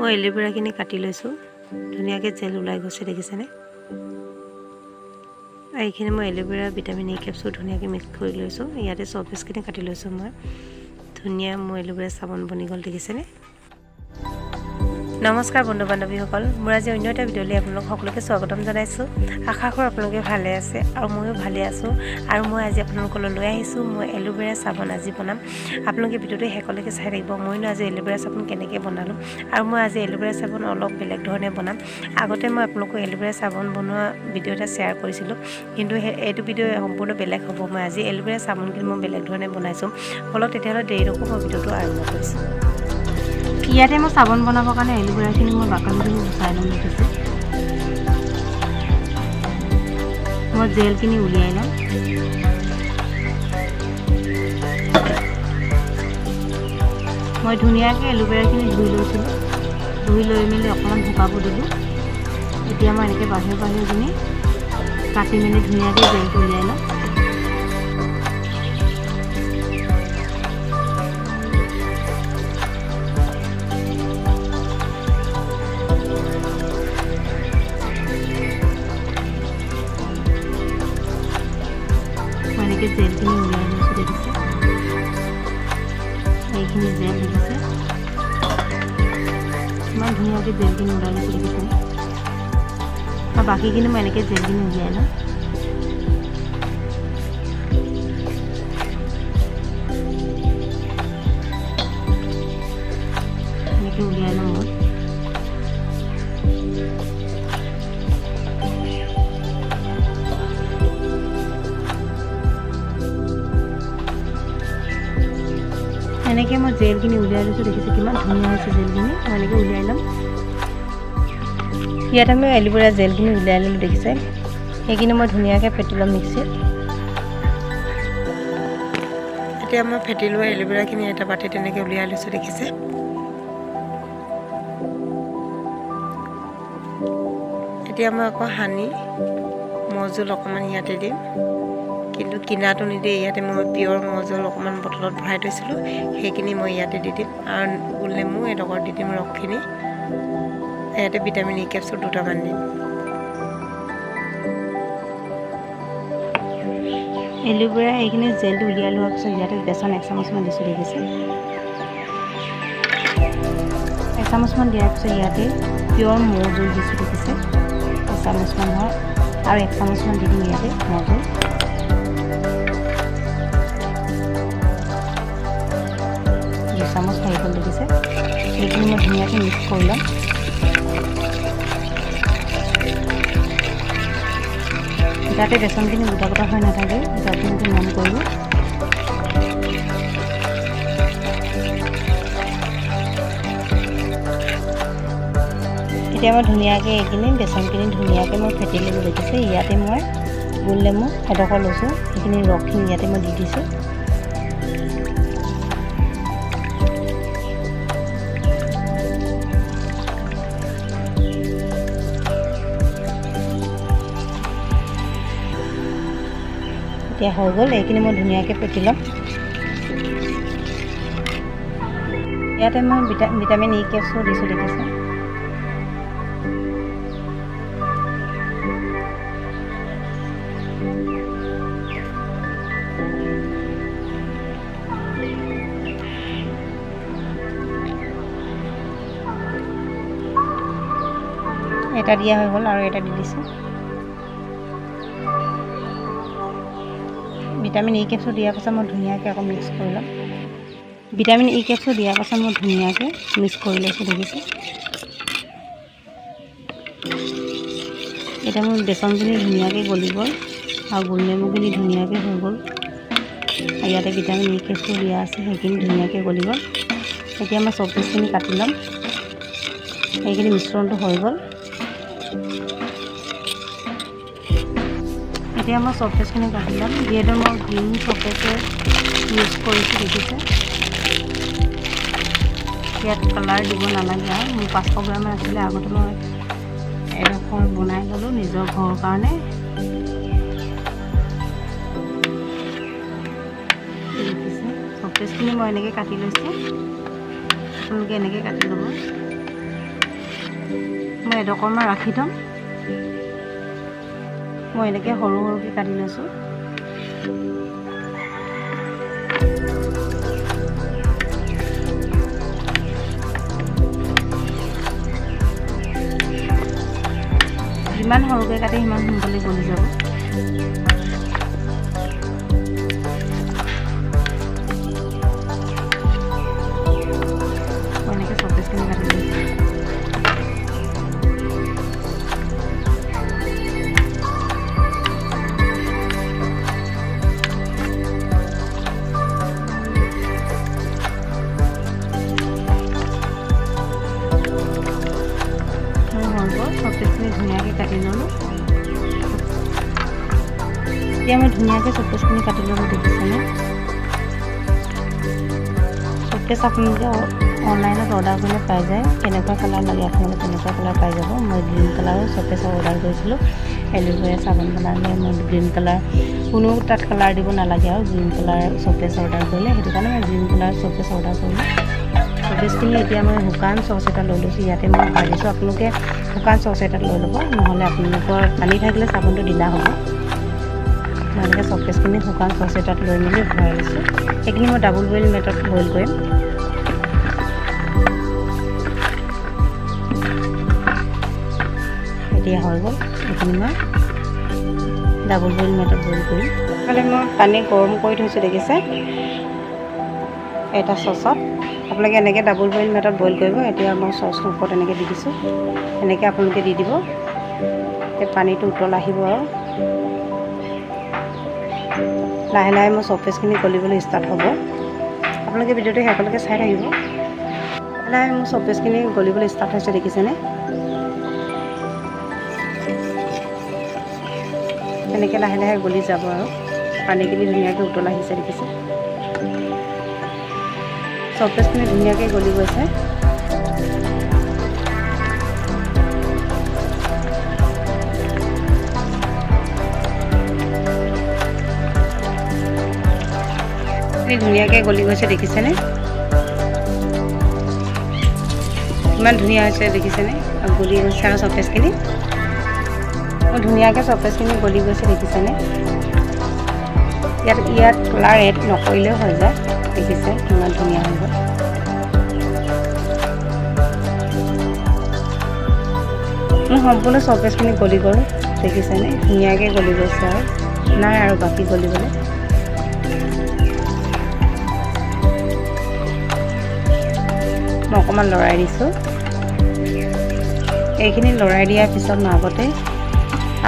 মই এলোভেৰাখিনি কাটি লৈছোঁ, ধুনীয়াকৈ জেল ওলাই গৈছে দেখিছেনে। এইখিনি মই এলোভেৰা ভিটামিন ই কেপচুল ধুনীয়াকৈ মিক্স কৰি লৈছোঁ। ইয়াতে চফ্ট কাটি লৈছোঁ মই। ধুনীয়া মোৰ এলোভেৰা চাবোন বনি গ'ল দেখিছেনে। নমস্কাৰ বন্ধু বান্ধৱীসকল, মোৰ আজি অন্য এটা ভিডিঅ'লৈ আপোনালোক সকলোকে স্বাগতম জনাইছোঁ। আশা কৰোঁ আপোনালোকে ভালে আছে আৰু ময়ো ভালে আছোঁ। আৰু মই আজি আপোনালোকলৈ লৈ আহিছোঁ মই এলোভেৰা চাবোন আজি বনাম। আপোনালোকে ভিডিঅ'টো শেষলৈকে চাই থাকিব। মইনো আজি এলোভেৰা চাবোন কেনেকৈ বনালোঁ আৰু মই আজি এলোভেৰা চাবোন অলপ বেলেগ ধৰণে বনাম। আগতে মই আপোনালোকক এলোভেৰা চাবোন বনোৱা ভিডিঅ' এটা শ্বেয়াৰ কৰিছিলোঁ, কিন্তু এইটো ভিডিঅ' সম্পূৰ্ণ বেলেগ হ'ব। মই আজি এলোভেৰা চাবোনখিনি মই বেলেগ ধৰণে বনাইছোঁ। ফলত তেতিয়াহ'লে দেৰি নকৰোঁ, মই ভিডিঅ'টো আৰম্ভ কৰিছোঁ। ইয়াতে মই চাবোন বনাবৰ কাৰণে এলোভেৰাখিনি মই বাকলিখিনি গুচাই ল'ম দেখিছে। মই জেলখিনি উলিয়াই ল'ম। মই ধুনীয়াকৈ এলোভেৰাখিনি ধুই লৈছিলোঁ, ধুই লৈ মেলি অকণমান শুকাব দিলোঁ। এতিয়া মই এনেকৈ বাহিৰখিনি কাটি মেলি ধুনীয়াকৈ জেলটো উলিয়াই ল'ম। এনেকৈ জেলখিনি উলিয়াই লৈছোঁ দেখিছে। এইখিনি জেল দেখিছে, ইমান ধুনীয়াকৈ জেলখিনি ওলাই লৈছোঁ দেখিছে। আৰু বাকীখিনি মই এনেকৈ জেলখিনি উলিয়াই ল'ম। এনেকৈ উলিয়াই ল'ম মই। এনেকৈ মই জেলখিনি উলিয়াই লৈছোঁ দেখিছে, কিমান ধুনীয়া হৈছে জেলখিনি। মই এনেকৈ উলিয়াই ল'ম। ইয়াতে মই এলোভেৰা জেলখিনি উলিয়াই ল'লোঁ দেখিছে। সেইখিনি মই ধুনীয়াকৈ ফেটি ল'ম মিক্সিত। এতিয়া মই ফেটি লোৱা এলোভেৰাখিনি এটা বাতিত এনেকৈ উলিয়াই লৈছোঁ দেখিছে। এতিয়া মই আকৌ সানি মৌজোল অকণমান ইয়াতে দিম, কিন্তু কিনাটো নিদিয়ে। ইয়াতে মই পিয়ৰ মৌজোল অকণমান বটলত ভৰাই থৈছিলোঁ, সেইখিনি মই ইয়াতে দি দিম। আৰু গোল নেমু এডোখৰ দি দিম ৰসখিনি। ইয়াতে ভিটামিন ই কেপচুল দুটামান দিম। এলোভেৰা এইখিনি জেলটো উলিয়াই লোৱাৰ পিছত ইয়াতে বেচন এক চামুচমান দিছোঁ দেখিছে। এচামুচমান দিয়াৰ পিছত ইয়াতে পিয়ৰ মৌজোল দিছোঁ দেখিছে, এচামুচমান হয়। আৰু এক চামুচমান দি দিম ইয়াতে মৌজোল। দুচামুচ হৈ গ'ল দেখিছে। এইখিনি মই ধুনীয়াকৈ মিক্স কৰি ল'ম। যাতে বেচনখিনি গোটা গোটা হৈ নাথাকে, আপোনালোকে মন কৰিব। এতিয়া মই ধুনীয়াকৈ এইখিনি বেচনখিনি ধুনীয়াকৈ মই ফেটি ল'লোঁ দেখিছে। ইয়াতে মই গোল নেমু এডোখৰ লৈছোঁ, সেইখিনি ৰসখিনি ইয়াতে মই দি দিছোঁ। এতিয়া হৈ গ'ল, এইখিনি মই ধুনীয়াকৈ ফেটি ল'ম। ইয়াতে মই ভিটামিন ই কেপচুল দিছোঁ দেখিছে। এটা দিয়া হৈ গ'ল আৰু এটা দি দিছোঁ। ভিটামিন ই কেপচুল দিয়াৰ পাছত মই ধুনীয়াকৈ আকৌ মিক্স কৰি ল'ম। ভিটামিন ই কেপচুল দিয়াৰ পাছত মই ধুনীয়াকৈ মিক্স কৰি লৈছোঁ দেখিছে। এতিয়া মোৰ বেচনখিনি ধুনীয়াকৈ গলি গ'ল আৰু গোল নেমুখিনি ধুনীয়াকৈ হৈ গ'ল। আৰু ইয়াতে ভিটামিন ই কেপচুল দিয়া আছে, সেইখিনি ধুনীয়াকৈ গলি গ'ল। এতিয়া মই চব পিচখিনি কাটি ল'ম। সেইখিনি মিশ্ৰণটো হৈ গ'ল। এতিয়া মই চফ্টপিচখিনি কাটি ল'ম। যিহেতু মই গ্ৰীণ চফ্টপিচে ইউজ কৰিছোঁ দেখিছে। ইয়াত কালাৰ দিব নালাগে আৰু। মোৰ 500 গ্ৰামান আছিলে, আগতে মই এডোখৰ বনাই ল'লোঁ নিজৰ ঘৰৰ কাৰণে। দেখিছে চফ্টপিচখিনি মই এনেকৈ কাটি লৈছোঁ, আপোনালোকে এনেকৈ কাটি ল'ব। মই এডোখৰমান ৰাখি থ'ম। মই এনেকৈ সৰু সৰুকৈ কাটি লৈছোঁ। যিমান সৰুকৈ কাটে সিমান সোনকালে গলি যাব। মই এনেকৈ চপেচখিনি কাটি লৈছোঁ। চপেচখিনি ধুনীয়াকৈ কাটি ল'লোঁ। এতিয়া মই ধুনীয়াকৈ চপেচখিনি কাটি ল'লোঁ, দেখিছেনে? চপেচ আপোনালোকে অনলাইনত অৰ্ডাৰ কৰিলে পাই যায়। কেনেকুৱা কালাৰ লাগে আপোনালোকে তেনেকুৱা কালাৰ পাই যাব। মই গ্ৰীণ কালাৰৰ চপেচ অৰ্ডাৰ কৰিছিলোঁ। এলোভেৰা চাবোন বনালে মই গ্ৰীণ কালাৰ, কোনো তাত কালাৰ দিব নালাগে আৰু গ্ৰীণ কালাৰ চপেচ অৰ্ডাৰ কৰিলে, সেইটো কাৰণে মই গ্ৰীণ কালাৰ চপেচ অৰ্ডাৰ কৰিলোঁ। চপেচখিনি এতিয়া মই শুকান চচ এটা লৈ লৈছোঁ, ইয়াতে মই ভৰাই দিছোঁ। আপোনালোকে শুকান চচ এটা লৈ ল'ব, নহ'লে আপোনালোকৰ পানী থাকিলে চাবোনটো ঢিলা হ'ব। মই এনেকৈ চপেচখিনি শুকান চচ এটাত লৈ মেলি ভৰাই লৈছোঁ। সেইখিনি মই ডাবুল বইল মেথডত বইল কৰিম। এতিয়া হৈ গ'ল, এইখিনি মই ডাবুল বইল মেথডত বইল কৰিম। এইফালে মই পানী গৰম কৰি থৈছোঁ, দেখিছে, এটা চচত। আপোনালোকে এনেকৈ ডাবুল বইল মেথডত বইল কৰিব। এতিয়া মই চচটোৰ ওপৰত এনেকৈ দি দিছোঁ, এনেকৈ আপোনালোকে দি দিব। এতিয়া পানীটো উতল আহিব আৰু লাহে লাহে মোৰ চপেচখিনি গলিবলৈ ষ্টাৰ্ট হ'ব। আপোনালোকে ভিডিঅ'টো শেষলৈকে চাই থাকিব। লাহে লাহে মোৰ চপেচখিনি গলিবলৈ ষ্টাৰ্ট হৈছে, দেখিছেনে? তেনেকৈ লাহে লাহে গলি যাব আৰু পানীখিনি ধুনীয়াকৈ উতল আহিছে, দেখিছে? চপেচখিনি ধুনীয়াকৈ গলি গৈছে। ধুনীয়াকৈ গলি গৈছে, দেখিছেনে? ইমান ধুনীয়া হৈছে, দেখিছেনে? গলি গৈছে আৰু চপেচখিনি ধুনীয়াকৈ চপেচখিনি গলি গৈছে, দেখিছেনে? ইয়াত কালাৰ এড নকৰিলেও হৈ যায়, দেখিছে কিমান ধুনীয়া হৈ গ'ল। মোৰ সম্পূৰ্ণ চপেচখিনি গলি গ'ল, দেখিছেনে? ধুনীয়াকৈ গলি গৈছে আৰু নাই আৰু বাকী গলিবলৈ। মই অকণমান লৰাই দিছোঁ। এইখিনি লৰাই দিয়াৰ পিছত মই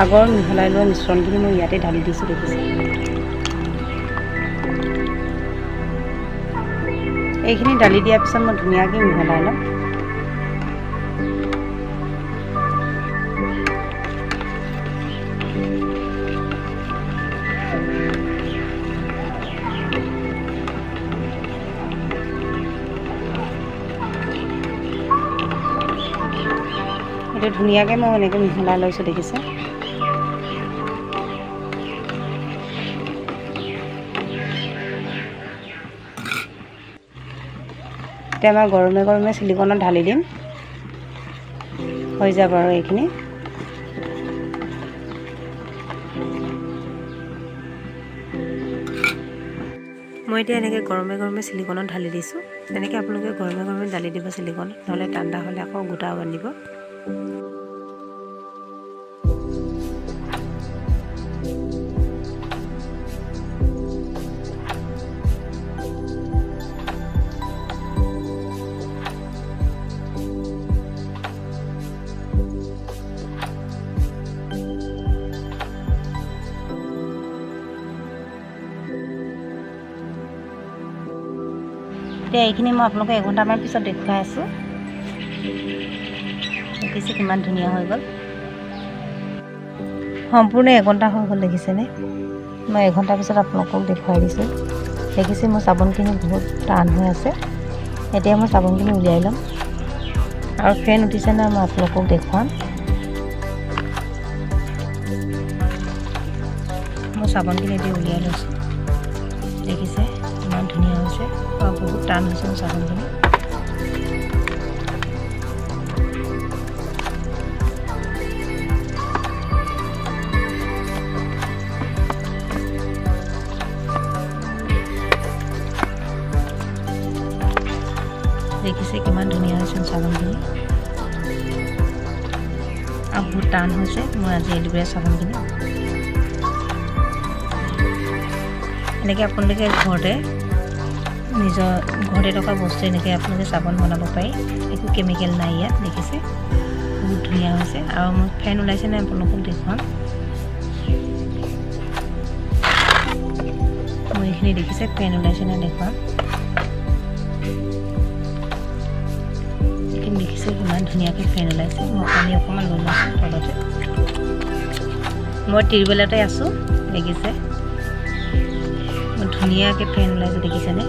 আগৰ মিহলাই লোৱা মিশ্ৰণখিনি মই ইয়াতে ঢালি দিছোঁ, দেখিছে? এইখিনি ঢালি দিয়াৰ পিছত মই ধুনীয়াকৈ মিহলাই ল'ম। এইটো ধুনীয়াকৈ মই এনেকৈ মিহলাই লৈছোঁ, দেখিছে? এতিয়া মই গৰমে গৰমে চিলিকনত ঢালি দিম, হৈ যাব আৰু এইখিনি। মই এতিয়া এনেকৈ গৰমে গৰমে চিলিকনত ঢালি দিছোঁ। তেনেকৈ আপোনালোকে গৰমে গৰমে ঢালি দিব চিলিকনত, নহ'লে ঠাণ্ডা হ'লে আকৌ গোটা বান্ধিব। এতিয়া এইখিনি মই আপোনালোকক এঘণ্টামান পিছত দেখুৱাই আছোঁ। দেখিছে কিমান ধুনীয়া হৈ গ'ল। সম্পূৰ্ণ এঘণ্টা হৈ গ'ল, দেখিছেনে? মই এঘণ্টাৰ পিছত আপোনালোকক দেখুৱাই দিছোঁ। দেখিছে মোৰ চাবোনখিনি বহুত টান হৈ আছে। এতিয়া মই চাবোনখিনি উলিয়াই ল'ম আৰু ফেন উঠিছে নাই মই আপোনালোকক দেখুৱাম। মই চাবোনখিনি এতিয়া উলিয়াই লৈছোঁ, দেখিছে ইমান ধুনীয়া হৈছে আৰু বহুত টান হৈছে মোৰ চাবোনখিনি। চাবোনখিনি আৰু বহুত টান হৈছে মোৰ আজি এলোভেৰা চাবোনখিনি। এনেকৈ আপোনালোকে ঘৰতে নিজৰ ঘৰতে থকা বস্তু এনেকৈ আপোনালোকে চাবোন বনাব পাৰি, একো কেমিকেল নাই ইয়াত। দেখিছে বহুত ধুনীয়া হৈছে। আৰু মোৰ ফেন ওলাইছে নাই আপোনালোকক দেখুৱাম। মোৰ এইখিনি দেখিছে ফেন ওলাইছে নাই দেখুৱাম। এইখিনি দেখিছে কিমান ধুনীয়াকৈ ফেন ওলাইছে। মই পানী অকণমান লৈ লৈছোঁ তলতে, মই টিউবৱেলতে আছোঁ। দেখিছে ধুনীয়াকৈ ফেন ওলাইছে, দেখিছেনে?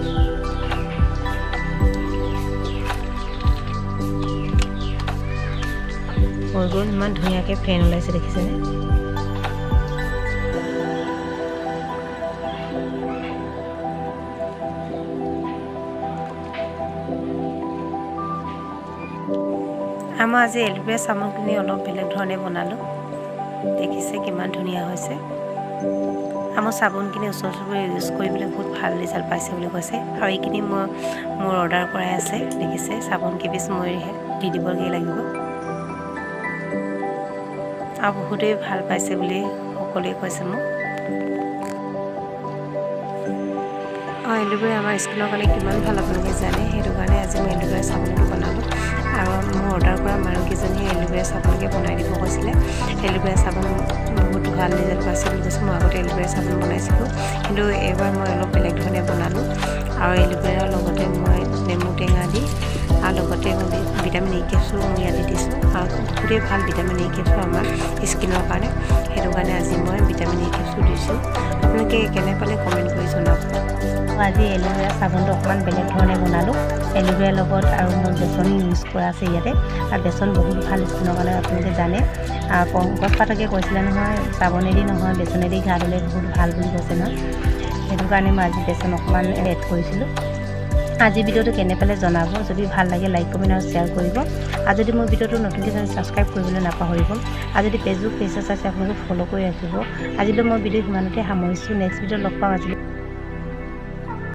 হৈ গ'ল, ইমান ধুনীয়াকৈ ফেন ওলাইছে, দেখিছেনে? আমাৰ আজি এলোভেৰা চাবোনখিনি অলপ বেলেগ ধৰণে বনালোঁ, দেখিছে কিমান ধুনীয়া হৈছে। আমাৰ চাবোনখিনি ওচৰ চুবুৰীয়া ইউজ কৰি পেলাই বহুত ভাল ৰিজাল্ট পাইছে বুলি কৈছে। আৰু এইখিনি মই মোৰ অৰ্ডাৰ কৰাই আছে, দেখিছে চাবোন কেইপিচ মই দি দিবগৈ লাগিব। আৰু বহুতেই ভাল পাইছে বুলি সকলোৱে কৈছে মোক। আৰু এলোভেৰা আমাৰ স্কিনৰ কাৰণে কিমান ভাল আপোনালোকে জানে, সেইটো কাৰণে আজি মই এলোভেৰা চাবোনটো বনালোঁ। আৰু মোৰ অৰ্ডাৰ কৰা মানুহকেইজনীয়ে এলোভেৰা চাবোনকে বনাই দিব কৈছিলে। এলোভেৰা চাবোন বহুত ভাল ৰিজাল্ট পাইছে বুলি কৈছে। মই আগতে এলোভেৰা চাবোন বনাইছিলোঁ, কিন্তু এইবাৰ মই অলপ বেলেগ ধৰণে বনালোঁ। আৰু এলোভেৰাৰ লগতে মই নেমু টেঙা দি আৰু লগতে মই ভিটামিন ই কেপচুল মই ইয়াতে দিছোঁ। আৰু বহুতেই ভাল ভিটামিন ই কেপচুল আমাৰ স্কিনৰ কাৰণে, সেইটো কাৰণে আজি মই ভিটামিন ই কেপচুল দিছোঁ। আপোনালোকে কেনে পালে কমেণ্ট কৰি জনাব। আজি এলোভেৰা চাবোনটো অকণমান বেলেগ ধৰণে বনালোঁ। এলোভেৰাৰ লগত আৰু মই বেচন ইউজ কৰা আছে ইয়াতে। আৰু বেচন বহুত ভাল স্কিনৰ কাৰণে আপোনালোকে জানে। পংকজ পাঠকে কৈছিলে নহয়, চাবোনেদি নহয় বেচনেদি গা ধুলে বহুত ভাল বুলি কৈছে নহয়, সেইটো কাৰণে মই আজি বেচন অকণমান এড কৰিছিলোঁ। আজি ভিডিঅ'টো কেনে পালে জনাব, যদি ভাল লাগে লাইক কমেণ্ট আৰু শ্বেয়াৰ কৰিব। আৰু যদি মোৰ ভিডিঅ'টো নতুনকৈ চাই ছাবস্ক্ৰাইব কৰিবলৈ নাপাহৰিব। আৰু যদি ফেচবুক পেজত আছে আপোনালোকে ফ'ল' কৰি ৰাখিব। আজিলৈ মই ভিডিঅ' সিমানতে সামৰিছোঁ, নেক্সট ভিডিঅ'ত লগ পাম। আজিলৈ